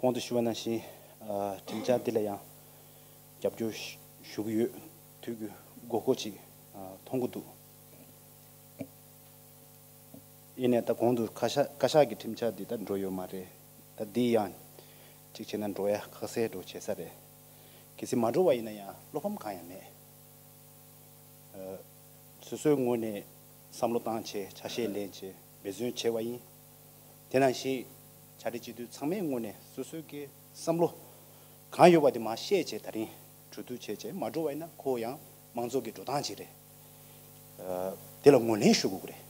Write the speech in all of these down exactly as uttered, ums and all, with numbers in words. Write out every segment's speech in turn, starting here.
གོང་དུ་ཞུ་བ་ནང་བཞིན། ཨ། ཁྲིམས་འཆར་འདི་ལ་ཡང་རྒྱབ་སྐྱོར་ཞུ་གི་ཡོད། དུས་ཀྱི་དགོས་མཁོ་ཅིག་ཨ། མཐོང་གི་འདུག་ཡིན་ནའི་ད་གོང་དུ་བཀའ་ཤག་བཀའ་ཤག་གི་ཁྲིམས་འཆར་འདི་ད་འགྲོ་ཡོད་མ་རེད། ད་འདི་ཡང་གཅིག་བྱས་ན་འགྲོ་ཡ་ཁ་གསལ་འགྲོ་བྱེད་ས་རེད། གལ་སྲིད་མ་འགྲོ་བ་ཡིན་ན་ཡང་བློ་ཕམ་གང་ཡང་མེད། ཨ། སོ་སོའི་ངོས་ནས་བསམ་བློ་བཏང་བྱས། ཆ་ཤས་ལེན་བྱས། འབད་བརྩོན་བྱས་པ་ཡིན། དེ་ནང་བཞིན་བྱ་བྲལ་སྤྱི་འཐུས་ཚང་མའི་ངོས་ནས་སོ་སོའི་གི་བསམ་བློ་གང་ཡོད་པ་དེ་མར་བཤད་བྱས། ད་རིང་གྲོས་བསྡུར་བྱས་བྱས་མ་འགྲོ་བ་ཡིན་ན་ཁོ་ཡང་མང་ཚོགས་ཀྱི་འགྲོ་སྟངས་ཅིག་རེད། ཨ། དེ་ལ་ངོས་ལེན་ཞུ་དགོས་ཀྱི་རེད།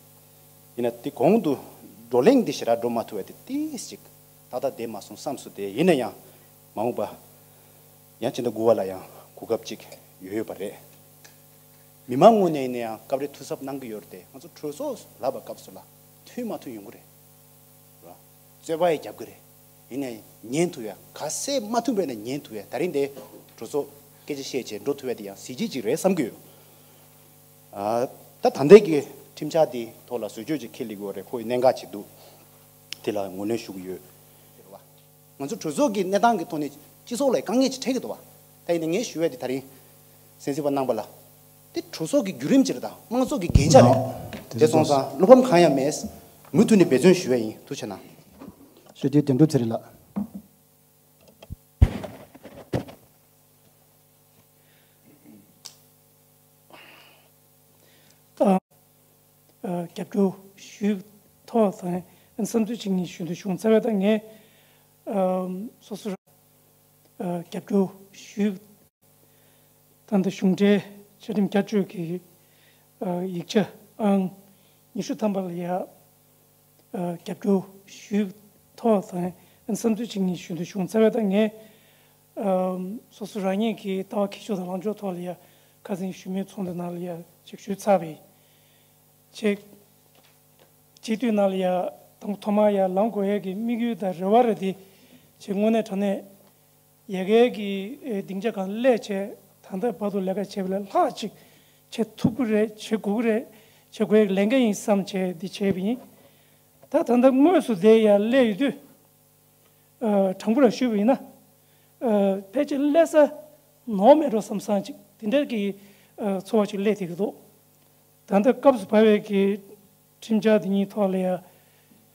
ཡིན་ན་དེ་གོང་དུ་བགྲོ་གླེང་འདི་ཞེ་དྲག་འགྲོ་མ་ཐུབ་པ་དེ་ཏོག་ཙམ་ཅིག་ཏག་ཏག་བསྡད་མ་སོང་བསམ་སོང་། དེ་ཡིན་ན་ཡང་མ་འོངས་པ་ཡང་ཕྱི་ཟླ་དགུ་པ་ལ་ཡང་གོ་སྐབས་ཅིག་ཡོད་ཡོད་པ་རེད། མི་མང་ངོས་ནས་ཡིན་ན་ཡང་སྐབས་རེ་ཐུགས་གཟབ་གནང་གི་ཡོད་རེད་དེ། ང་ཚོ་གྲོས་ཚོགས་ལབ་པའི་སྐབས་སུ་ལ་མཐུན་མ་མཐུན་ཡོང་གི་རེད། རེད་བ། རྩོད་པ་ཡང་རྒྱབ་ཀྱི་རེད། ཡིན་ནའི་ཉན་ཐུབ་ཡ། ག་ཚད་མ་མཐུན་པ་ཡིན་ན་ཉན་ཐུབ་ཡ། ད་རིང་འདི་གྲོས་ཚོགས་སྐད་ཆ་བཤད་བྱས་འགྲོ་ཐུབ་ཡ་དེ་ཡང་གཟི་བརྗིད་ཅིག་རེད་བསམ་གྱི་ཡོད། ཨ། ད་ད་ལྟའི་གི་ཁྲིམས་འཆར་འདི་ཐོག་ལ་བཟོ་བཅོས་ཅིག་ཁས་ལེན་དགོས་རེད། ཁོ་ཡི་གནད་འགག་ཅིག་འདུག་དེ་ལ་ངོས་ལེན་ཞུ་གི་ཡོད། རེད་བ། ང་ཚོ་གྲོས་ཚོགས་ཀྱི་གནས་སྟངས་ཀྱི་ཐོག་ནས་སྤྱི་ཚོགས་ལ་དཀའ་ངལ་ཅིག་འཕྲད་ཀྱི་འདུག་བ། ད་ཡིན་ནའི་ངས་ཞུ་ཡ་དེ་ད་རིང་གསན་གཟིགས་པ་གནང་པ་ལ། དེ་གྲོས་ཚོགས་ཀྱི་བརྒྱུད་རིམ་ཅིག་རེད། ད་དམངས་གཙོ་གི་འགན་ཆ་རེད། ཨོ། དེ་དེ་སོང་ཙང་བློ་ཕམ་གང་ཡང་མེད། མུ་མཐུད་ནས་འབད་བརྩོན་ཞུ་ཡ་ཡིན། ཐུགས་རྗེ་གནང་། ཞུ་རྒྱུའི་དོན་གྲུབ་ཚེ་རིང་ལགས། ད། ཨ། རྒྱབ་སྐྱོར་ཞུས་ཐོག་དང་བསམ་ཚུལ་གཅིག་གཉིས་ཞུ་འདོད་བྱུང་། རྩ་བའི་ད་ངས། ཨ། སོ་སོར། ཨ། རྒྱབ་སྐྱོར་ཞུས། ད་ལྟ་གཞུང་འབྲེལ་བཅའ་ཁྲིམས་བསྐྱར་བཅོས་ཀྱི། ཨ། ཡིག་ཆ་ཨང་ཉི་ཤུ་ཐམ་པ་ལ་ཡ། ཨ། རྒྱབ་སྐྱོར་ཞུས་ཐོག་དང་བསམ་ཚུལ་གཅིག་གཉིས་ཞུ་འདོད་བྱུང་། རྩ་བའི་ད་ངས། ཨ། སོ་སོ་རང་ཉིད་ཀྱི་ལྟ་བ་འཁྱེར་ཕྱོགས་དང་ལངས་ཕྱོགས་ཐོག་ལ་ཡ་ཁ་སང་ཞུ་མོལ་ཚོགས་འདུ་ནང་ལ་ཡ་ཅིག་ཞུས་ཚར་བ་ཡིན། ཅིག་སྤྱི་འཐུས་ནང་ལ་ཡ་དང་པོ་ཐོག་མར་ཡ་ལངས་དགོས་ཡས་ཀྱི་དམིགས་ཡུལ་དང་རེ་བ་རེད་དེ། ཅིག་དངོས་གནས་དྲང་གནས་ཡ་གིའི་གི་སྡིངས་ཆ་སྒང་སླེབས་བྱས་ད་ལྟ་བར་དུ་ལས་ཀ་བྱས་པ་ལས་ལྷག་ཅིག་བྱེད་ཐུབ་ཀྱི་རེད། བྱེད་དགོས་ཀྱི་རེད། བྱེད་དགོས་ཡས་ལས་འགན་ཡིན་བསམ་བྱས་འདི་བྱས་པ་ཡིན། ད་ད་ལྟ་དངོས་སུ་བསྡད་ཡ་སླེབས་ཡོད་དུས། ཨ། དྲང་པོ་རང་ཞུས་པ་ཡིན་ན། ཨ། ཕལ་ཆེར་སླེབས་ས་ནོར་མེད་འགྲོ་བསམ་བསམ་ཅིག་དེ་འདྲ་གི། ཨ། ཚོར་བ་ཅིག་སླེབས་བསྡད་ཀྱི་འདུག་ད་ལྟ་སྐབས་སུ་བབས་པའི་གི་ཁྲིམས་འཆར་འདི་གཉིས་ཐོག་ལ་ཡ།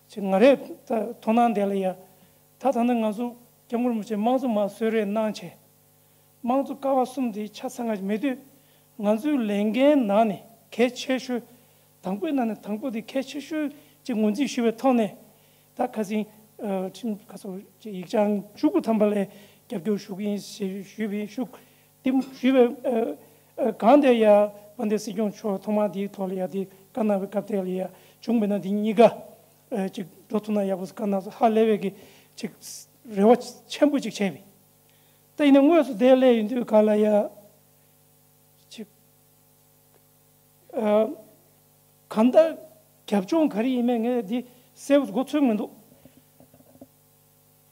ཅིག་ང་རའི་ད་དོ་སྣང་དེ་ལ་ཡ། ད་ད་ལྟ་ང་ཚོ་སྐྱབས་མགོན་རིན་པོ་ཆེ་དམངས་གཙོ་མར་གསོལ་རས་གནང་བྱས། དམངས་གཙོ་ཀ་བ་གསུམ་དེ་ཆ་ཚང་ང་མེད་དུས། ང་ཚོའི་ལས་འགན་ནང་ནས་གལ་ཆེ་ཤོས། དང་པོའི་ནང་ནས་དང་པོ་དེ་གལ་ཆེ་ཤོས་ཅིག་ངོས་འཛིན་ཞུས་པའི་ཐོག་ནས། ད་ཁ་སང་། ཨ། ཁྲིམས་ཁ་སོ་ཅིག་ཡིག་ཆ་ཨང་བཅུ་དགུ་ཐམ་པ་ལ་རྒྱབ་སྐྱོར་ཞུ་གི་ཡིན་ཞེས་ཞུས་པའི་ཤུགས་དེ་ཞུས་པའི། ཨ། ཨ། གང་དེ་ཡ་དཔལ་ལྡན་སྲིད་སྐྱོང་མཆོག་ཐོག་མར་དེའི་ཐོག་ལ་ཡ་དེ་བཀའ་གནང་བའི་སྐབས་དེ་ལ་ཡ་བྱུང་བས་ན་དེ་གཉིས་ཀ། ཨ། ཅིག་འགྲོ་ཐུབ་ན་ཡག་པོ་བཀའ་གནང་སོང་། ཧ་ལས་པའི་གི་ཅིག་རེ་བ་ཆེན་པོ་ཅིག་བྱས་པས། ད་ཡིན་ན་དངོས་སུ་དེ་སླེབས་ཡོང་དུས་ག་ལ་ཡ། ཅིག་ཨ། གང་ལྟར་རྒྱབ་ལྗོངས་ག་རེ་ཡིན་མིན་ངས་འདི་གསལ་པོ་མགོ་ཚོད་མི་འདུག་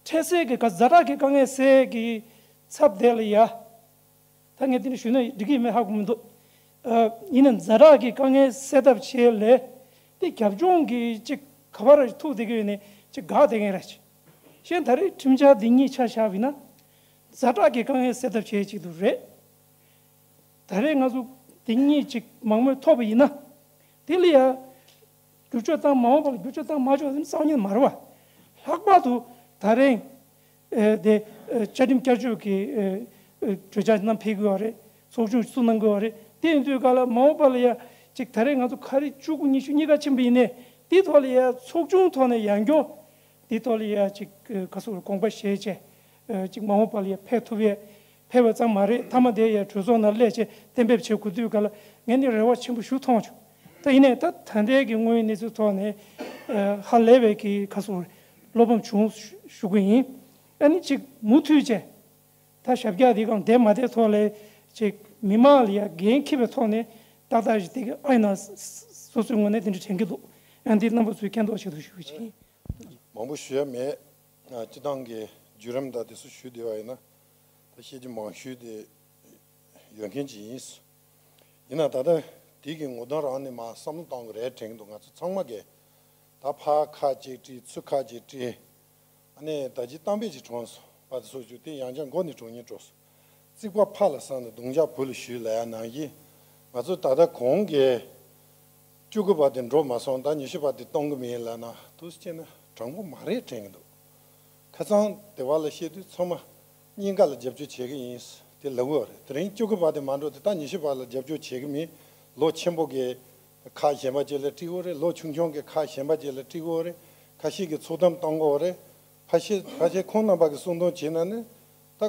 འཕྲལ་སེལ་གྱི་ག་ཛ་དྲག་གི་དཀའ་ངལ་སེལ་གྱི་ཚབ་དེ་ལ་ཡ། ད་ངས་འདི་འདྲ་ཞུས་ན་འགྲིག་གི་མེད་ཧ་གོ་མི་འདུག་ཨ། ཡིན་ན་ཛ་དྲག་གི་དཀའ་ངལ་སེལ་ཐབས་བྱེད་ལས། དེ་རྒྱབ་ལྗོངས་ཀྱི་ཅིག་ག་པར་ཐུག་བསྡད་ཀྱི་ཡོད་ནས་ཅིག་འགག་བསྡད་མཁན་རེད། གཞན་ད་རེས་ཁྲིམས་འཆར་འདི་གཉིས་ཆ་བཞག་པ་ཡིན་ན། ཛ་དྲག་གི་དཀའ་ངལ་སེལ་ཐབས་བྱེད་ཅིག་ཏུ་རེད། ད་རེས་ང་ཚོ་དེ་གཉིས་ཅིག་མང་མོས་ཐོབ་པ་ཡིན་ན། དེ་ལ་ཡ། བསྒྱུར་བཅོས་བཏང་མ་འོངས་པ་ལ་བསྒྱུར་བཅོས་བཏང་མ་ཆོག་ཟེར་ན་གསང་ཉུལ་མ་རེད་བ། ལྷག་པར་དུ་ད་རེས། ཨེ། དེ། ཨེ། བཅའ་ཁྲིམས་བསྐྱར་བཅོས་ཀྱི། ཨེ། ཨེ། གྲོས་འཆར་བསྣམས་ཕེབས་དགོས་པ་རེད། ཚོགས་ཆུང་བཙུགས་གནང་དགོས་པ་རེད། དེ་ཡིན་དུས་ག་ལ་མ་འོངས་པ་ལ་ཡ། ཅིག་ད་རེས་ང་ཚོ་ཁ་རི་བཅུ་དགུ་ཉི་ཤུ་གཉིས་ཀ་ཕྱིན་པ་ཡིན་ནའི། དེའི་ཐོག་ལ་ཡ་ཚོགས་ཆུང་ཐོག་ནས་ཡང་སྐྱོང་། དེའི་ཐོག་ལ་ཡ་ཅིག་ག་སོ་དགོངས་པ་བཞེས་བྱས། ཅིག་མ་འོངས་པ་ལ་ཡ་ཕེབས་ཐུབ་ཡས། ཕེབས་པ་ཙམ་མ་རེད། མཐའ་མ་དེ་ཡ་གྲོས་ཚོགས་ནང་སླེབས་བྱས་གཏན་འབེབས་བྱེད་དགོས་དུས་ག་ལ་ངས་ནི་རེ་བ་ཆེན་པོ་ཞུ་མཐོང་བྱུང་། ད་ཡིན་ནའི་ད་ད་ལྟའི་གི་དངོས་ཡོད་གནས་ཚུལ་ཐོག་ནས་ཧ་ལས་པའི་གི་ག་སོ་བློ་ཕམ་བྱུང་ཞུ་གི་ཡིན། ཨ་ནི་ཅིག་མུ་མཐུད་བྱས། ད་ཞབས་བཀྱག་འདི་གང་བསྡད་མ་བསྡད་ཐོག་ལས་ཅིག་མི་མང་ལ་ཡ་འགན་འཁྱེར་བའི་ཐོག་ནས་ཏག་ཏག་ཞིག་དེ་གི་ཨ་ཡིན་ན་སོ་སོའི་ངོས་ནས་དེ་འདྲ་དྲན་གྱི་འདུག་ཡང་འདི་རྣམ་པ་ཚོས་མཁྱེན་རྟོགས་ཆེད་དུ་ཞུ་གི་ཡིན། མང་པོ་ཞུ་ཡ་མེད། སྤྱི་བཏང་གི་བརྒྱུད་རིམ་དང་དེ་ཚོ་ཞུ་བསྡད་པ་ཡིན་ན་ད་བཤད་རྒྱུ་མང་ཤོས་དེ་ཡོད་མཁན་ཅིག་ཡིན། ཡིན་ན་ད་ལྟ་དེ་གི་ངོ་གདོང་རང་ནས་མར་བསམ་བློ་གཏོང་གི་རེད་དྲན་གྱི་འདུག་ང་ཚོ་ཚང་མ་གིས་ད་ཕར་ཁ་ཅིག་དཀྲིས་ཚུར་ཁ་ཅིག་དཀྲིས། ཨ་ནི་ད་ཅི་གཏམ་དཔེ་ཅིག་གྲོངས་སོང་བ་དེ་སོགས་བརྗོད་དེ་ཡང་བསྐྱར་མགོ་ནས་གྲོངས་ཉེན་སྤྲོ་སོང་། རྩིག་པ་ཕར་ལ་བསྲངས་ནས་རྡུང་རྒྱག་བུ་ལ་གཞུས་ལབ་ཡ་ནང་བཞིན། ང་ཚོ་ད་ལྟ་གོང་གི་བཅུ་དགུ་པ་དེ་འགྲོ་མ་སོང་། ད་ཉི་ཤུ་པ་དེ་གཏོང་གི་མིན་ལབ་ན་དུ་སྐྱེས་ན་དྲང་པོ་མ་རེད་དྲན་གྱི་འདུག་ཁ་སང་དེ་བ་ལ་བཤད་དུས་ཚང་མ་གཉིས་ཀ་ལ་རྒྱབ་སྐྱོར་བྱེད་ཀྱི་ཡིན་དེ་ལབ་ཀྱི་ཡོད་རེད། དེ་རིང་བཅུ་དགུ་པ་དེ་མ་འགྲོ་དེ་ད་ཉི་ཤུ་པ་ལ་རྒྱབ་སྐྱོར་བྱེད་ཀྱི་མིན། ལོ་ཆེན་པོ་གི་ཁག་གཞན་པ་ཅིག་ལ་དཀྲིས་ཡོད་རེད། ལོ་ཆུང་ཆུང་གི་ཁག་གཞན་པ་ཅིག་ལ་དཀྲིས་ཡོད་རེད། ཁ་ཤས་ཀྱིས་ཚུགས་དམ་བཏང་གི་ཡོད་རེད། ཕལ་ཆེར་ཕལ་ཆེར་ཁོང་རྣམ་པ་གི་གསུང་དོན་བྱས་ན་ནི་ད་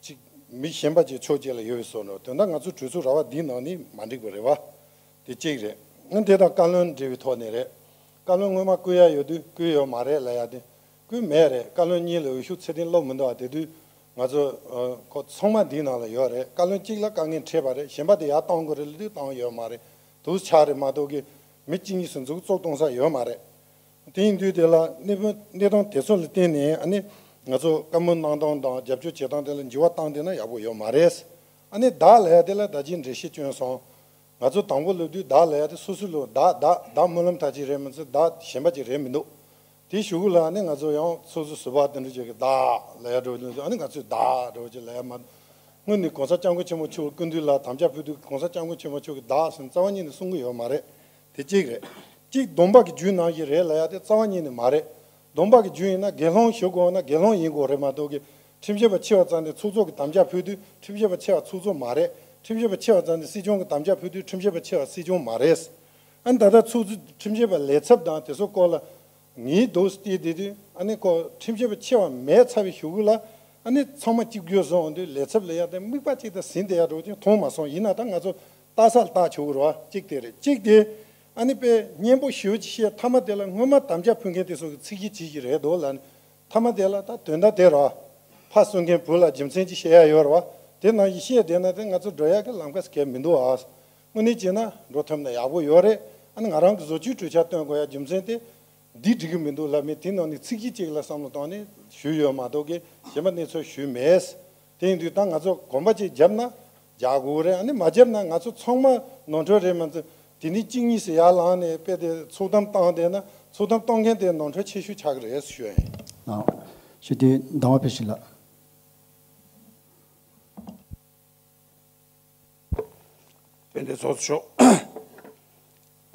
ཅིག་མི་གཞན་པ་ཅིག་ཕྱོགས་གཅིག་ལ་ཡོད་པའི་བཟོ་འདྲ། དོན་དག་ང་ཚོ་གྲོས་ཚོགས་ར་བ་འདིའི་ནང་ནས་མ་འགྲིག་པ་རེད་བ། དེ་གཅིག་རེད། ཨ་དེ་དང་བཀའ་བློན་འབྲེལ་བའི་ཐོག་ནས་རེད། བཀའ་བློན་སྔོན་མ་བསྐོ་ཡ་ཡོད་དུས་བསྐོ་ཡོད་མ་རེད་ལབ་ཡ་དེ། བསྐོས་མེད་རེད། བཀའ་བློན་གཉིས་ལ་འོས་ཤོག་ཚད་ལྡན་སློབ་མི་འདུག་ཨ། དེ་དུས་ང་ཚོ་ཁོ་ཚང་མ་འདིའི་ནང་ལ་ཡོད་རེད། བཀའ་བློན་གཅིག་ལ་དཀའ་ངལ་འཕྲད་པ་རེད། གཞན་པ་དེ་ཡར་བཏང་དགོས་རེད་ལབ་དུས་བཏང་ཡོད་མ་རེད། དུ་ཆགས་རེད་མ་གཏོགས་ཀྱི་མི་གཅིག་གཉིས་སུ་འཛུགས་བཙུགས་གཏོང་ས་ཡོད་མ་རེད། དེ་ཡིན་དུས་དེ་ལ་གནས་བབ་གནས་སྟངས་དེ་ཚོ་ལ་བརྟེན་ནས་ཨ་ནི་ང་ཚོ་བཀའ་མོལ་གནང་སྟངས་དང་རྒྱབ་སྐྱོར་བྱེད་སྟངས་དེ་ལ་འགྱུར་བ་བཏང་བསྡད་ན་ཡག་པོ་ཡོད་མ་རེད། ཨ་ནི་བདག་ལ་ཡ་དེ་ལ་ད་ཅི་འགྲེལ་བཤད་བསྐྱོན་སོང་། ང་ཚོ་དང་པོ་ལབ་དུས་བདག་ལ་ཡ་དེ་སོ་སོ་ལ་བདག་བདག་བདག་སྨོན་ལམ་ཐག་ཅིག་རེད་མ་ཚད་བདག་གཞན་པ་ཅིག་རེད་མི་འདུག་དེའི་གཞུག་གུ་ལ་ཨ་ནི་ང་ཚོ་ཡང་སོ་སོ་ཟུར་པ་དེ་འདྲ་ཅིག་གི་བདག་ལ་ཡ་འགྲོ་ལ་ཨ་ནི་ང་ཚོས་བདག་འགྲོ་ཅིག་ལ་ཡ་མ། སྔོན་ནས་གོང་ས་སྐྱབས་མགོན་ཆེན་པོ་མཆོག་སྐུ་མདུན་ལ་དམ་བཅའ་ཕུལ་དུས་གོང་ས་སྐྱབས་མགོན་ཆེན་པོ་མཆོག་གིས་བདག་ཟེར་རྩ་བ་ཉིད་ནས་གསུང་གི་ཡོད་མ་རེད། དེ་གཅིག་རེད། གཅིག་སྡོམ་པ་གི་རྒྱུད་ནང་བཞིན་རེད་ལབ་ཡ་དེ་རྩ་བ་ཉིད་ནས་མ་རེད། སྡོམ་པ་གི་རྒྱུད་ཡིན་ན་དགེ་སློང་ཞུ་དགོས་ན་དགེ་སློང་ཡིན་དགོས་རེད་མ་གཏོགས་ཀྱི་ཁྲིམས་ཞིབ་པ་ཆེ་བ་ཙམ་ནས་ཚོགས་གཙོ་གི་དམ་བཅའ་ཕུལ་དུས་ཁྲིམས་ཞིབ་པ་ཆེ་བ་ཚོགས་གཙོ་མ་རེད། ཁྲིམས་ཞིབ་པ་ཆེ་བ་ཙམ་ནས་སྲིད་སྐྱོང་གི་དམ་བཅའ་ཕུལ་དུས་ཁྲིམས་ཞིབ་པ་ཆེ་བ་སྲིད་སྐྱོང་མ་རེད། ཨ་ནི་ད་ལྟ་ཚོགས་གཙོ་ཁྲིམས་ཞིབ་པ་ལས་ཚབ་དང་དེ་ཚོ་སྐོར་ལ་ངའི་འདུག་སྟེ་དེ་དུས་ཨ་ནི་ཁོ་ཁྲིམས་ཞིབ་པ་ཆེ་བ་མེད་ཚར་བའི་གཞུག་གུ་ལ་ཨ་ནི་ཚང་མ་གཅིག་གྱུར་བཟོ་འོང་དུས་ལས་ཚབ་ལ་ཡ་དེ་དམིགས་པ་གཅིག་དང་ཟིན་བསྡད་ཡ་འགྲོ་ཅིག་མཐོང་མ་སོང་། ཡིན་ན་ད་ང་ཚོ་ལྟ་ས་ལ་ལྟ་ཆོག་གི་རེད་བ། གཅིག་དེ་རེད། གཅིག་དེ་ཨ་ནི་དཔེ་སྙན་པོ་ཞུ་ཅིག་བཤད་མཐའ་མ་དེ་ལ་སྔོན་མ་དམ་བཅའ་ཕུལ་མཁན་དེ་ཚོ་གི་ཚིག་གི་ཅིག་ཅིག་རེད་འདུག་ལ་ནི་མཐའ་མ་དེ་ལ་ད་དོན་དག་དེ་རེད་བ། ཕ་གསོ་མཁན་བུ་ལ་རྒྱུ་མཚན་ཅིག་བཤད་ཡ་ཡོད་རེད་བ། དེ་ནང་བཞིན་བཤད་བསྡད་ན་དེ་ང་ཚོ་འགྲོ་ཡ་གི་ལམ་ཁ་ཟེར་མཁན་མི་འདུག་ཨ། དངོས་གནས་བྱས་ན་འགྲོ་ཐུབ་ན་ཡག་པོ་ཡོད་རེད། ཨ་ནི་ང་རང་གི་བཟོ་བཅོས་གྲོས་འཆར་བཏོན་དགོས་ཡ་རྒྱུ་མཚན་དེ་འདི་འགྲིག་གི་མི་འདུག་ལབ་མི་དེ་ནང་ནས་ཚིག་གཅིག་གཅིག་ལ་བསམ་བློ་བཏང་ནས་ཞུས་ཡོད་མ་གཏོགས་ཀྱི་གཞན་པ་གནས་ཚུལ་ཞུས་མེད། དེ་ཡིན་དུས་ད་ང་ཚོ་གོམ་པ་གཅིག་བརྒྱབ་ན་རྒྱག་དགོས་རེད། ཨ་ནི་མ་བརྒྱབ་ན་ང་ཚོ་ཚང་མ་ནོར་འཁྲུལ་རེད་མ་ཚད་དེ་ནས་གཅིག་གཉིས་སུ་ཡར་ལངས་ནས་དཔེ་དེ་ཚུགས་དམ་བཏང་བསྡད་ན་ཚུགས་དམ་གཏོང་མཁན་དེ་ནོར་འཁྲུལ་ཆེ་ཤོས་ཆགས་ཀྱི་རེད་ཞུ་ཡ་ཡིན། ཨ། ཞུ་དེ་དང་བ་ཕེ་ཤི་ལགས། དཔལ་ལྡན་ཚོགས་གཙོ་མཆོག་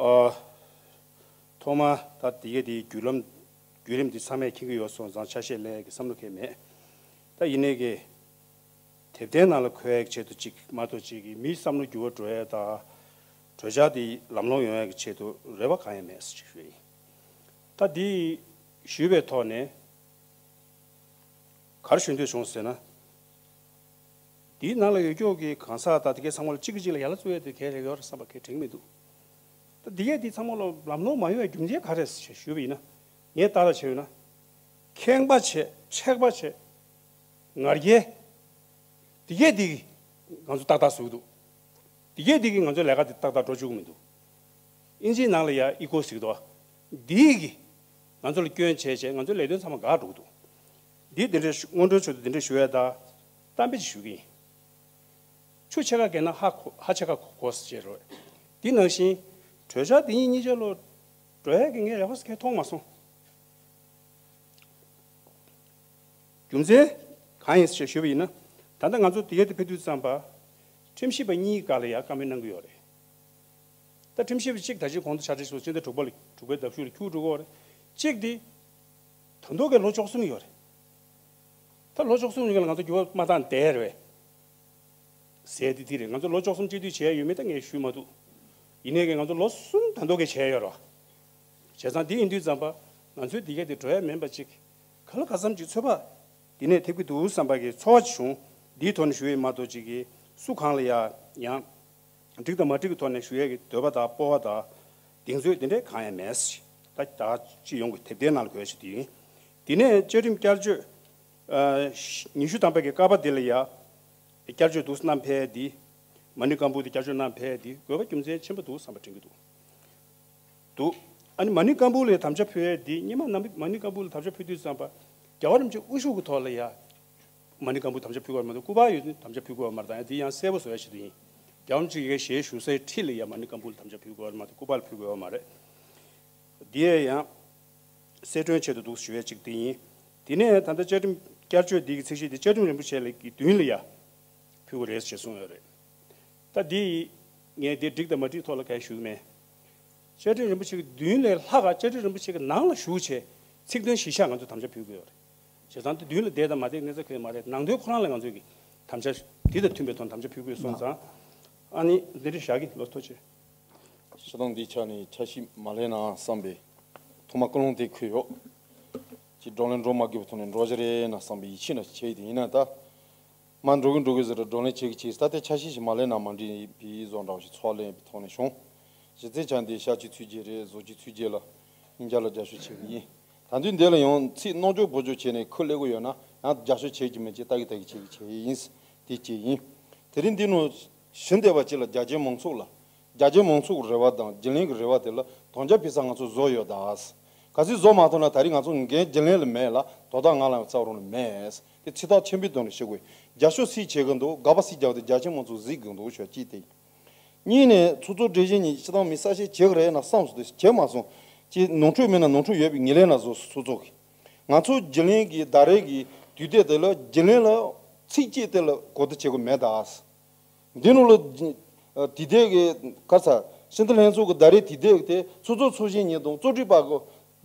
ཨ། ཐོག་མ་ད་དེ་གའི་དེའི་བརྒྱུད་ལམ་བརྒྱུད་རིམ་འདི་ཚང་མས་མཁྱེན་གྱི་ཡོད་སོང་ཙང་ཆ་ཤས་ལེན་ཡག་གི་བསམ་བློ་གང་ཡང་མེད། ད་ཡིན་ནའི་གི་དེབ་ཐེར་ནང་ལ་འཁོད་ཡག་གི་ཆེད་དུ་གཅིག་མ་གཏོགས་གཅིག་གི་མིའི་བསམ་བློ་འགྱུར་བ་འགྲོ་ཡག་དང་གྲོས་འཆར་འདི་ལམ་ལྷོང་ཡོང་ཡག་གི་ཆེད་དུ་རེ་བ་གང་ཡང་མེད་ཟེར་ཞུ་ཡིན། ད་འདི་ཞུས་པའི་ཐོག་ནས། ག་རེ་ཞུ་འདོད་བྱུང་ཟེར་ན། འདིའི་ནང་ལ་ཡོད་ཀྱོག་གི་གང་ཟག་དང་དེ་གའི་ཚང་མ་ལ་གཅིག་གིས་གཅིག་ལ་ཡ་ལ་བཙུགས་ཡས་དེ་གལ་ཡོད་རེད་བསམ་པ་གལ་དྲན་གྱི་མི་འདུག་ད་འདི་གས་འདི་ཚང་མ་ལ་ལམ་ལྷོང་མ་ཡོང་བའི་རྒྱུ་མཚན་ག་རེ་རེད་ཞེས་ཞུས་པ་ཡིན་ན། ངས་ལྟ་ར་བྱས་ཡོད་ན། ཁེངས་པ་བྱས་མཁྲེགས་པ་བྱས། ང་རྒྱལ། འདི་གས་འདི་ང་ཚོ་ཏག་ཏག་བཟོས་འདུག་འདི་གས་འདི་གིས་ང་ཚོའི་ལས་ཀ་འདི་ཏག་ཏག་འགྲོ་བཅུག་གི་མི་འདུག་ཨིན་ཇིའི་ནང་ལ་ཡ་ཨི་ཀོ་ཟེར་གྱི་འདུག་འདི་གིས་ང་ཚོ་ལ་སྐྱོན་བྱས་བྱས་ང་ཚོའི་ལས་དོན་ཚང་མ་འགག་འགྲོ་གི་འདུག་འདི་འདི་འདྲའི་ཞུ་སྔོན་འགྲོའི་ཆེད་དུ་འདི་འདྲའི་ཞུ་ཡས་དང་། གཏམ་དཔེ་ཅིག་ཞུ་གི་ཡིན། ཆུ་ཕྱེད་ཀ་བཀལ་ན་ཧ་གོ་ཧ་ཕྱེད་ཀ་གོ་གོ་ཟེར་བྱས་རོགས། འདི་ནང་བཞིན་གྲོས་འཆར་འདི་གཉིས་གཉིས་ཆ་ལོ་འགྲོ་ཡས་ཀྱི་ངས་ཡག་པོ་ཟེར་མཁན་མཐོང་མ་སོང་། རྒྱུ་མཚན་གང་ཡིན་ཞེས་ཞུས་པ་ཡིན་ན། ད་ལྟ་ང་ཚོ་དེ་གའི་དེ་ཕེབས་དུས་ཙམ་པ། ཁྲིམས་ཞིབ་པ་གཉིས་ཀ་ལ་ཡ་བཀའ་མོལ་གནང་གི་ཡོད་རེད། ད་ཁྲིམས་ཞིབ་པ་གཅིག་ད་ཅི་གོང་དུ་ཕྱག་བྲིས་ཤིག་སྤྱི་ཟླ་དྲུག་པ་ལ་དྲུག་པའི་ཟླ་གཞུག་ལ་འཁྱུར་འགྲོ་གི་ཡོད་རེད། གཅིག་དེ། ད་དུང་གི་ལོ་བཅུ་གསུམ་ཡོད་རེད། ད་ལོ་བཅུ་གསུམ་ལ་ང་ཚོ་འགྱུར་བ་མ་བཏང་བསྡད་རེད། ཟེར་དེ་དེ་རེད། ང་ཚོ་ལོ་བཅུ་གསུམ་སྤྱི་འཐུས་བྱས་ཡོད་མེད་ད་ངས་ཞུས་མ་ཐུབ། ཡིན་ནའི་གི་ང་ཚོ་ལོ་གསུམ་ད་དུང་གི་བྱས་ཡོད་རེད། བྱས་ཙང་འདི་ཡིན་དུས་ཙམ་པ་ང་ཚོའི་འདི་ག་དེ་འགྲོ་ཡ་མིན་པ་ཅིག་ག་ལ་ག་ཙམ་ཅིག་ཚོད་དཔག་འདི་ནས་ཐེབས་ཀྱི་འདུག་བསམ་པ་གི་ཚོར་བ་ཅིག་བྱུང་། འདིའི་ཐོག་ནས་ཞུ་ཡི་མ་གཏོགས་ཅིག་གི་སུ་གང་ལ་ཡ་ཡང་འགྲིག་དང་མ་འགྲིག་གི་ཐོག་ནས་ཞུ་ཡ་གི་འདོད་པ་དང་སྤོབས་པ་དང་གདེང་ཚོད་དེ་འདྲས་གང་ཡང་མེད། ད་ད་ཅི་ཡོང་གི་དེབ་ཐེར་ནང་ལ་འགོད་ཞིག་དེ་ཡིན། དེ་ནས་བཅའ་ཁྲིམས་བསྐྱར་བཅོས་ཨ་ཉི་ཤུ་ཐམ་པ་གི་ཀ་པ་དེ་ལ་ཡ་བསྐྱར་བཅོས་འདུག་བསྣམས་ཕེབས་དེ། མ་ཎི་བཀའ་འབུལ་དེ་བསྐྱར་བཅོས་གནང་ཕེབས་དེ་དགོས་པ་རྒྱུ་མཚན་ཆེན་པོ་འདུག་བསམ་པ་དྲན་གྱི་འདུག་འདུག་ཨ་ནི་མ་ཎི་བཀའ་འབུལ་ལ་དམ་བཅའ་ཕུལ་ཡས་འདི་སྔོན་མ་ནམ་མ་ཎི་བཀའ་འབུལ་ལ་དམ་བཅའ་ཕུལ་དུས་ཙམ་པ་རྒྱལ་བ་རིན་པོ་ཆེ་དབུ་བཞུགས་ཀྱི་ཐོག་ལ་ཡ། མ་ཎི་བཀའ་འབུལ་དམ་བཅའ་ཕུལ་དགོས་པ་མ་གཏོགས་སྐུ་པར་ཡོད་དུས་དམ་བཅའ་ཕུལ་དགོས་པ་མ་རེད། ད་ཡང་འདི་ཡང་གསལ་པོ་བཟོ་ཡ་ཞིག་ཏུ་ཡིན། རྒྱལ་བ་རིན་པོ་ཆེ་ཡི་གེ་ཞེས་ཞུ་སའི་འཁྲིས་ལ་ཡ་མ་ཎི་བཀའ་འབུལ་དམ་བཅའ་ཕུལ་དགོས་པ་མ་གཏོགས་སྐུ་པར་ཕུལ་དགོས་པ་མ་རེད། འདི་ཡས་ཡང་གསལ་སྒྲོན་ཆེད་དུ་འདུག་ཞུ་ཡས་གཅིག་དེ་ཡིན། དེ་ནས་ད་ལྟ་བཅའ་ཁྲིམས་བསྐྱར་བཅོས་འདི་གི་ཚད་གཞི་དེ་བཅའ་ཁྲིམས་རིན་པོ་ཆེ་ལ་གི་མདུན་ལ་ཡ་ཕུལ་དགོས་རེད་ཅེས་གསུངས་ཡོད་རེད། ད་འདི་ངས་འདི་འགྲིག་དང་མ་འགྲིག་ཐོག་ལ་གང་ཞུ་གི་མེད། བཅའ་ཁྲིམས་རིན་པོ་ཆེ་གི་མདུན་ལས་ལྷག་ག་བཅའ་ཁྲིམས་རིན་པོ་ཆེ་གི་ནང་ལ་ཞུགས་བྱས་ཚིག་དོན་གཞི་བཞག་ང་ཚོས་དམ་བཅའ་ཕུལ་དགོས་ཡོད་རེད། བྱས་ཙང་དེ་མདུན་ལ་བསྡད་དང་མ་བསྡད་གནས་ཚུལ་གང་ཡང་མ་རེད། ནང་དོན་ཁོ་རང་ལ་ང་ཚོས་ཀྱི་དམ་བཅའ་དེ་དང་མཐུན་པའི་ཐོག་དམ་བཅའ་ཕུལ་དགོས་སོང་ཙང་། ཨ་ནི་འདི་འདྲ་བཞག་གི་ལོ་ཐོ་ཆེ། སྤྱིར་བཏང་འདིའི་ཆ་ནས་འཆར་གཞི་མ་ལེན་ན་བསམ་པའི་ཐོག་མ་ཀུན་སློང་དེ་འཁོད་ཡོད། ཅིག་བགྲོ་གླེང་འགྲོ་མ་དགོས་པའི་ཐོག་ནས་འགྲོ་གི་རེད་ན་བསམ་པའི་ཡིད་ཆེས་ན་བྱས་ཏེ་ཡིན་ན་ད། མ་འགྲོ་གི་འགྲོ་གི་ཟེར་བགྲོ་གླེང་བྱེད་ཀྱི་བྱེད་ཀྱི་ད་ལྟའི་འཆར་གཞི་ཞིག་མ་ལེན་ན་མ་འགྲིག་པའི་བཟོ་འདྲ་བ་ཞིག་ཚོགས་ལེན་པའི་ཐོག་ནས་བྱུང་། གཞི་རྩའི་ཆ་འདི་བཤད་རྒྱུའི་ཚུལ་གྱིས་རེད། བཟོ་རྒྱུའི་ཚུལ་གྱིས་ལ་སྙིང་རྗེ་ལ་རྒྱབ་སྐྱོར་བྱེད་ཀྱི་ཡིན། ད་དུས་འདི་ལ་ཡང་ཚིག་སྣོན་འཇོག་བུ་འཇོག་བྱས་ནས་ཁུར་སླེབས་ཀྱི་ཡོད་ན་ཡང་རྒྱབ་སྐྱོར་བྱེད་ཀྱི་མེད་ཅེས་ལྟ་གི་ལྟ་གི་བྱེད་ཀྱི་བྱེད་ཡིན། དེ་གཅིག་ཡིན། དེ་རིང་འདི་ནང་ཞུ་འདོད་པ་གཅིག་ལ་རྒྱ་ཆེའི་མང་ཚོགས་ལ། རྒྱ་ཆེའི་མང་ཚོགས་ཀྱི་རེ་བ་དང་རྒྱུན་ལས་ཀྱི་རེ་བ་དེ་ལ་དམ་བཅའ་ཕུལ་ས་ང་ཚོ་བཟོ་ཡོད་ད། གལ་སྲིད་བཟོ་མ་ཐུབ་ན་ད་རེས་ང་ཚོ་འགན་རྒྱུན་ལས་ལ་མེད་ལ་དོ་བདག་ང་ལ་རྩ་བ་རང་ལ་མེད། དེ་ཚིག་ཐག་ཆོད་པོའི་དོན་ལ་ཞུ་དགོས། རྒྱབ་སྐྱོར་སུས་བྱེད་ཀྱི་འདུག་དགག་པ་སུས་རྒྱག་འདུག་རྒྱ་ཆེའི་མང་ཚོགས་གཟིགས་ཀྱི་འདུག་ཞུ་གཅིག་དེ། གཉིས་ནས་ཚོགས་གཙོ་སྒྲིག་གཞི་ནས་སྤྱིར་བཏང་མི་གསལ་བཤད་བྱེད་ཀྱི་རེད་ན་བསམ་སོང་དེ་བྱེད་མ་སོང་། ཅིག་ནོར་འཁྲུལ་མེད་ན་ནོར་འཁྲུལ་ཡོད་པའི་ངོས་ལེན་ན་བཟོ་ཚོགས་གཙོ་གིས། ང་ཚོ་རྒྱུན་ལས་ཀྱི་ཟླ་རེ་གི་དུས་དེབ་དེ་ལ་རྒྱུན་ལས་ལ་ཚིག་གཅིག་དེ་ལ་གོ་བསྡུར་བྱེད་དགོས་མེད་ད། འདི་ནང་ལ་དུས་དེབ་ཀྱི་ག་ས་ཤིན་ཏུ་ལྷན་ཚོགས་ཀྱི་ཟླ་རེའི་དུས་དེབ་དེ་ཚོགས་གཙོ་ཚོགས་གཞོན་གཉིས་དང་གཙོ་སྒྲིག་པ་གི་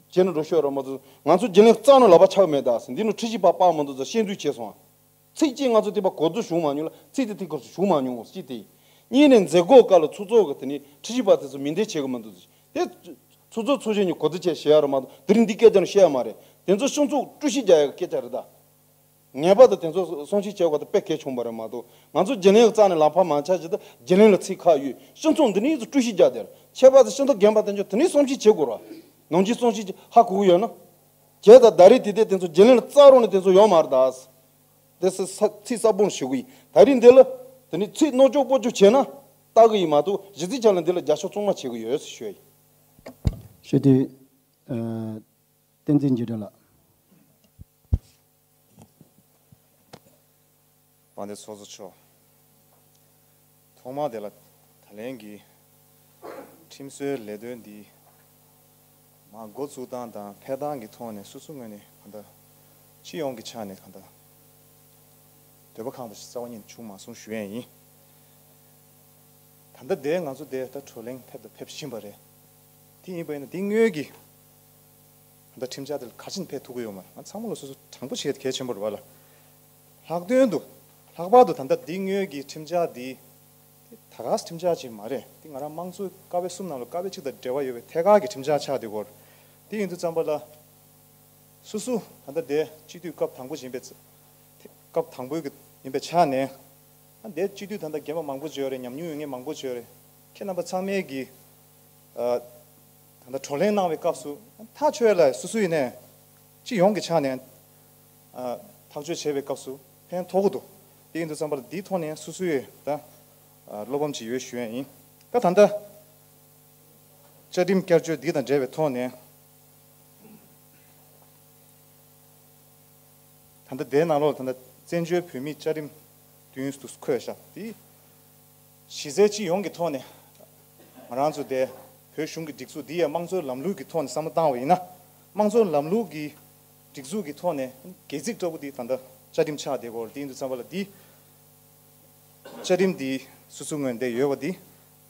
བྱས་ན་འགྲོ་ཤོད་ར་མ་གཏོགས་ང་ཚོ་རྒྱུན་ལས་རྩ་ནས་ལག་པ་འཆང་མེད་ད། འདི་ནང་ཁྲིམས་ཞིབ་པ་དཔག་མི་འདུག་ཟེར་ཤེས་འཛུལ་བྱས་སོང་། ཚིག་གཅིག་ང་ཚོ་དེ་པ་གོ་བསྡུར་བྱུང་མ་མྱོང་ལ་ཚིག་དེ་དེ་སྐོར་བྱུང་མ་མྱོང་ཟེར་གཅིག་དེ། གཉིས་ནས་མཛད་སྒོ་སྐབས་ལ་ཚོགས་གཙོ་གི་དེ་ནི་ཁྲིམས་ཞིབ་པ་དེ་ཚོ་མིང་འདོན་བྱེད་གི་མི་འདུག་ཟེར་དེ། ཚོགས་གཙོ་ཚོགས་གཞོན་གཉིས་གོ་བསྡུར་བྱས་བཤད་ཡ་ར་མ་གཏོགས་དེ་རིང་འདི་སྐད་ཆ་ནི་བཤད་ཡ་མ་རེད། དེ་ཚོ་སྤྱི་ཚོགས་དཀྲུག་ཤིང་རྒྱག་ཡ་གི་སྐད་ཆ་རེད་ད། ངེས་པར་དུ་དེ་ཚོ་བསམ་ཤེས་བྱེད་དགོས་ད་དཔེ་གལ་ཆེན་པོ་རེད་མ་གཏོགས་ང་ཚོ་རྒྱུན་ལས་རྩ་ནས་ལག་པ་མ་འཆང་ཅིག་ད་རྒྱུན་ལས་ལ་ཚིག་ཁ་ཡོད་སྤྱི་ཚོགས་འདི་ནས་ཚོ་དཀྲུག་ཤིང་རྒྱག་དེར་ཁྱད་པར་དུ་སྤྱི་ཚོགས་རྒན་པ་དེ་ཚོ་དེ་ནས་བསམ་ཤེས་བྱེད་དགོས་ར། ནང་ཆོས་བསམ་ཤེས་ཧ་གོ་གི་ཡོད་ན། བྱས་ད་ཟླ་རེ་དེ་དེ་དེ་ཚོ་རྒྱུན་ལས་ལ་རྩ་རོགས་ནས་དེ་ཚོ་ཡོང་མ་རེད་ད། དེ་ཚོ་ཚིག་གསལ་པོ་ཞུ་གི་ཡིན། ད་རིང་འདི་ལ་དེ་ནས་ཚིག་སྣོན་འཇོག་སྤོ་འཇོག་བྱས་ན་ལྟ་གི་ཡིན་མ་གཏོགས་གཞི་རྩའི་ཆ་ལ་འདི་ལ་རྒྱབ་སྐྱོར་གཙང་མ་བྱེད་གི་ཡོད་ཟེར་ཞུ་ཡ་ཡིན། ཞུ་དེ། བསྟན་འཛིན་འཇིགས་བྲལ་ལགས། དཔལ་ལྡན་ཚོགས་གཙོ་མཆོག་ཐོག་མར་དེ་ལ་ད་ལན་གྱི་ཁྲིམས་བཟོའི་ལས་དོན་འདི་མ་འགོ་བཙུགས་སྟངས་དང་འཕེལ་སྟངས་ཀྱི་ཐོག་ནས་སོ་སོའི་ངོས་ནས་གང་ལྟར་སྤྱི་ཡོངས་ཀྱི་ཆ་ནས་གང་ལྟར་འདོད་པ་ཁེངས་པ་ཞིག་རྩ་བ་ཉིད་ནས་བྱུང་མ་སོང་ཞུ་ཡས་ཡིན། ད་ལྟ་དེ་ང་ཚོ་དེ་ད་བགྲོ་གླེང་ཕེབས་དང་ཕེབས་བཞིན་པ་རེད། དེ་ཡིན་པ་ཡིན་ན་དེ་སྔོན་གྱི་ད་ཁྲིམས་འཆར་དེ་ལ་ག་ཅིན་ཕེབས་ཐུབ་ཀྱི་ཡོད་མ་རེད། ང་ཚང་མ་ལ་སོ་སོ་དྲང་པོ་བྱེད་གལ་ཆེན་པོ་རེད་བ་ལ། ལྷག་དོན་དུ་ལྷག་པར་དུ་ད་ལྟ་འདི་སྔོན་གྱི་ཁྲིམས་འཆར་འདི་ད་ག་སེ་ཁྲིམས་འཆར་ཅིག་མ་རེད། འདི་ང་རང་དམངས་གཙོའི་ཀ་བའི་གསུམ་ནང་ལ་ཀ་བའི་གཅིག་དང་འབྲེལ་བ་ཡོད་པའི་ཐད་ཀར་གྱི་ཁྲིམས་འཆར་ཆགས་བསྡད་ཡོད་རེད། དེ་ཡིན་དུས་ཙམ་པ་ལ་སོ་སོ་ད་ལྟ་དེ་སྤྱི་འཐུས་སྐབས་དང་པོ་ཡིན་པའི་ཚེ་སྐབས་དང་པོའི་གི་ཡིན་པའི་ཆ་ནས་ཨ་འདི་སྤྱི་འཐུས་ད་ལྟ་རྒན་པ་མང་པོ་ཅིག་ཡོད་རེད། ཉམས་མྱོང་ཡོད་མཁན་མང་པོ་ཅིག་ཡོད་རེད། ཁྱེད་རྣམ་པ་ཚང་མས་གི་ཨ་ད་ལྟ་བགྲོ་གླེང་གནང་བའི་སྐབས་སུ་ཐག་ཆོད་ལ་སོ་སོ་ཡིན་ནས་སྤྱི་ཡོངས་ཀྱི་ཆ་ནས་ཨ་ཐག་གཅོད་བྱེད་པའི་སྐབས་སུ་ཕན་ཐོགས་ཀྱི་འདུག་དེ་ཡིན་དུས་ཙམ་པ་ལ་འདིའི་ཐོག་ནས་སོ་སོའི་ད་ཨ་བློ་ཕམ་ཅིག་ཡོད་ཞུ་ཡས་ཡིན། ད་ད་ལྟ་བཅའ་ཁྲིམས་བསྐྱར་བཅོས་འདི་དང་འབྲེལ་བའི་ཐོག་ནས། ད་ལྟ་དེའི་ནང་ལོགས་ད་ལྟ་བཙན་བྱོལ་བོད་མིའི་བཅའ་ཁྲིམས་བདུན་དུ་འཁོད་བཞག་དེ་གཞི་རྩའི་སྤྱི་ཡོངས་ཀྱི་ཐོག་ནས་ང་རང་ཚོ་དེ་བོད་གཞུང་གི་སྒྲིག་འཛུགས་འདི་ཡང་དམངས་གཙོའི་ལམ་ལུགས་ཀྱི་ཐོག་ནས་བསམ་བློ་བཏང་བ་ཡིན་ན་དམངས་གཙོའི་ལམ་ལུགས་ཀྱི་སྒྲིག་འཛུགས་ཀྱི་ཐོག་ནས་སྒལ་ཚིགས་ལྟ་བུ་འདི་ད་ལྟ་བཅའ་ཁྲིམས་ཆགས་བསྡད་ཡོད་རེད། དེ་ཡིན་དུས་ཙམ་པ་ལ་འདི་བཅའ་ཁྲིམས་འདི་སོ་སོའི་ངོས་ནས་ཡོད་པ་འདི་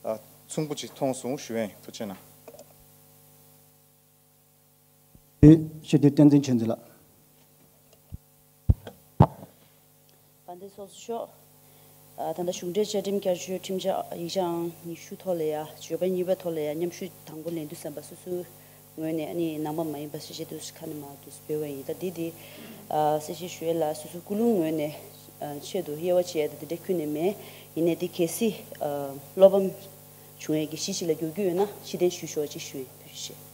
ཨ་མཚུངས་པོ་ཅིག་མཐོང་སོང་ཞུ་ཡས་ཡིན། ཐུགས་རྗེ་གནང་། དེ་ཕྱི་དྲིལ་བསྟན་འཛིན་ཆོས་འཛིན་ལགས། དཔལ་ལྡན་ཚོགས་གཙོ་མཆོག་ཨ་ད་ལྟ་གཞུང་འབྲེལ་བཅའ་ཁྲིམས་བསྐྱར་བཅོས་ཁྲིམས་འཆར་ཡིག་ཆ་ཨང་ཉི་ཤུ་ཐོག་ལ་ཡ་བརྗོད་པ་གཉིས་པའི་ཐོག་ལ་ཡ་མཉམ་ཞུ་དང་པོ་ལེན་དུས་ཙམ་པ་སོ་སོའི་ངོས་ནས་ཨ་ནི་ནང་པ་མ་ཡིན་པ་གསལ་བཤད་དུ་ཁ་ནས་མར་དུ་སྤེལ་བ་ཡིན། ད་འདི་འདི་ཨ་གསལ་བཤད་ཞུ་ཡས་ལ་སོ་སོའི་ཀུན་སློང་ངོས་ནས་ཨ་ཆེད་དུ་དབྱེ་བ་ཕྱེ་ཡས་ད་འདི་འདྲ་ཁྱོན་ནས་མེད། ཡིན་ནའི་འདི་གལ་སྲིད་ཨ་བློ་ཕམ་བྱུང་ཡས་ཀྱི་གཞི་ཞིག་ལ་འགྱུར་རྒྱུ་ཡོད་ན་ཕྱིར་འཐེན་ཞུ་ཆོག་ཅེས་ཞུ་ཡིན། ཐུགས་རྗེ་ཆེ།